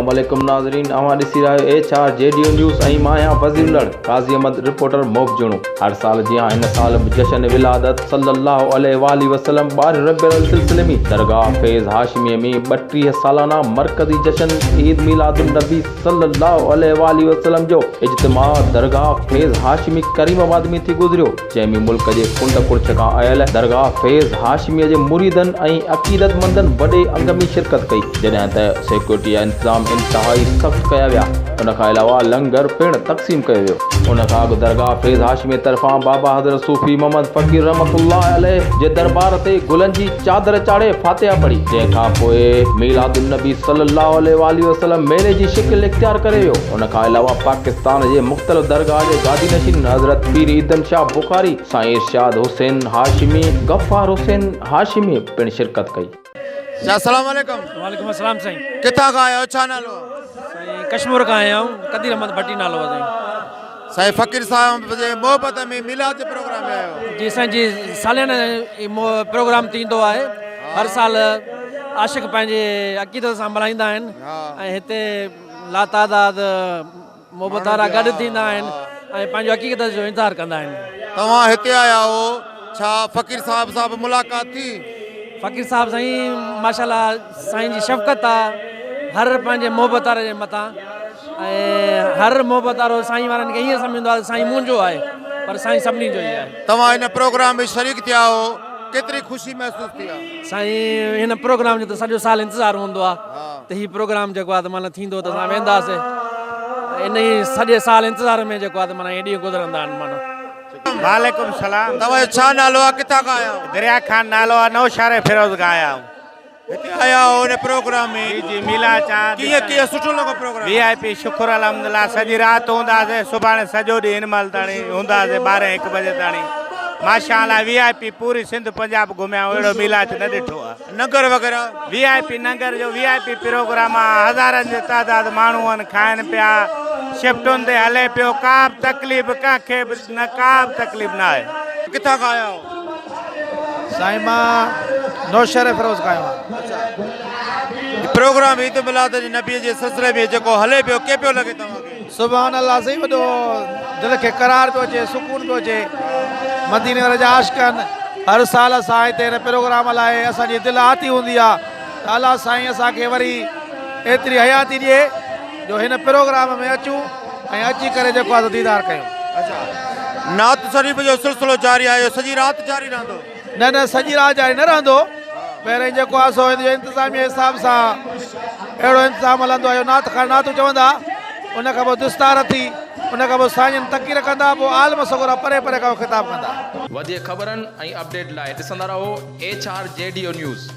السلام عليڪم ناظرين اوهان ڏسي رهيا آهيو H R G D O news ۽ مان آهيان وزير لڙ قاضي احمد رپورٽر موب جوڻو هر سال جيان هن سال به جشن ولادت صلي الله عليه واٰله وسلم 12 ربيع الاول سلسلي ۾ درگاهه فيض هاشمي ۾ 32 سالانه مرڪزي جشن عيد ميلاد النبي صلي الله عليه واٰله وسلم جو اجتماع درگاهه فيض هاشمي ڪريم آباد ۾ ٿي گذريو جنهن ۾ ملڪ جي ڪنڊ ڪڙڇ کان آيل درگاهه فيض هاشميء جي مريدن ۽ عقيدتمندن وڏي انگ ۾ شرڪت ڪئي، جڏهن ته سيڪيورٽي جا انتظام انتهائي سخت ڪيا ويا، ان کان علاوه لنگر پڻ تقسيم ڪيو ويو. ان کان اڳ درگاهه فيض هاشميء طرفان بابا حضرت صوفي محمد فقير رحمة الله عليه جي دربار تي گلن جي چادر چاڙهي فاتحه پڙهي، جنهن کان پوء ميلاد النبي صلي الله عليه واٰله وسلم ميلي جي شڪل اختيار ڪري ويو. ان کان علاوه پاڪستان جي مختلف درگاهه جي گادي نشين حضرت پير عيدن شاهه بخاري، سائين ارشاد حسين هاشمي، غفار حسين هاشمي پڻ شرڪت ڪئي. شاھ السلام عليڪم. وعليڪم السلام سائين. ڪٿان کان آيا آهيو ڇا نالو آ. سائين ڪشمور کان آيا آهيون قدير احمد ڀٽي نالو آ سائين. سائين فقير صاحب جي محبت ۾ ميلاد جي پروگرام ۾ آيا آهيو. جي سائين جي ساليانه پروگرام ٿيندو آهي هر سال عاشق پنهنجي عقيدت سان ملهائيندا آهن ۽ هتي لاتعداد محبت وارا گڏ ٿيندا آهن ۽ پنهنجو حقيقت جو اظهار ڪندا آهن. توهان هتي آيا آهو ڇا فقير صاحب سان به ملاقات ٿي؟ فقير صاحب سائين ماشاء الله سائين جي شفقت آ هر پنهنجي محبت واري جي مٿان ۽ هر محبت وارو سائين وارن کي ائين سمجهندو آ ته سائين منهنجو آهي پر سائين سڀني جو ئي آهي. توهان هن پروگرام ۾ شريڪ ٿيا آهو ڪيتري خوشي محسوس ٿي آ؟ سائين هن پروگرام جو ته سڄو سال انتظار هوندو آ ته هي پروگرام جيڪو آ ته معنيٰ ٿيندو ته اسان وينداسي ان ئي سڄي سال انتظار ۾ جيڪو آ ته معنيٰ هي ڏينهن گذرندا آهن معنيٰ. وعليڪم السلام. توهان جو ڇا نالو آ ڪٿان کان آيا آهيو؟ دريا خان نالو آ نوشهري فيروز کان آيا آهيون. هتي آيا آهيو هن پروگرام ۾. جي جي ميلا چاند. ڪيئن ڪيئن سٺو لڳو پروگرام. وي آء پي شڪر الحمدلله سڄي رات هونداسي سڀاڻي سڄو ڏينهن هن مهل تاڻي هونداسي ٻارهين هڪ بجي تاڻي ماشاءالله وي آء پي پوري سنڌ پنجاب گهميا آهيون اهڙو ميلا نه ڏٺو آ. ننگر وغيره. وي آء پي ننگر جو وي آء پي پروگرام آ هزارن جي تعداد ماڻهو آهن کائن پيا شفٽن تي هلي پيو ڪا به تڪليف ڪنهن کي به نه ڪا به تڪليف نه آهي. ڪٿان کان آيا آهيو؟ سائين مان نوشهرفيروز کان آيو آهيان. اڇا هي پروگرام عيد ميلاد النبي جي سلسلي ۾ جيڪو هلي پيو ڪي پيو لڳي توهان کي؟ سبحان الله سائين وڏو دل کي قرار پيو اچي سڪون پيو اچي مديني واري جا عاشق آهن هر سال اسان هتي هن پروگرام لاء اسان جي دل آتي هوندي آ ته الله سائين اسان کي وري ايتري حياتي ڏئي جو هن پروگرام ۾ اچون ۽ اچي ڪري جيڪو آ سو ديدار ڪيون. اڇا نعت شريف جو سلسلو جاري آهي اهو سڄي رات جاري رهندو؟ نه نه سڄي رات جاري نه رهندو پهرين جيڪو آ سو هن جو انتظامي حساب سان اهڙو انتظام هلندو آهي جو نعت خوان نعتون چوندا ان کان پوء دستار ٿي ان کان پوء سائين تقرير ڪندا پوء عالم سڳورا پري پري کان خطاب ڪندا. وڌيڪ خبرن ۽ اپڊيٽ لاء ڏسندا رهو H R G D O news.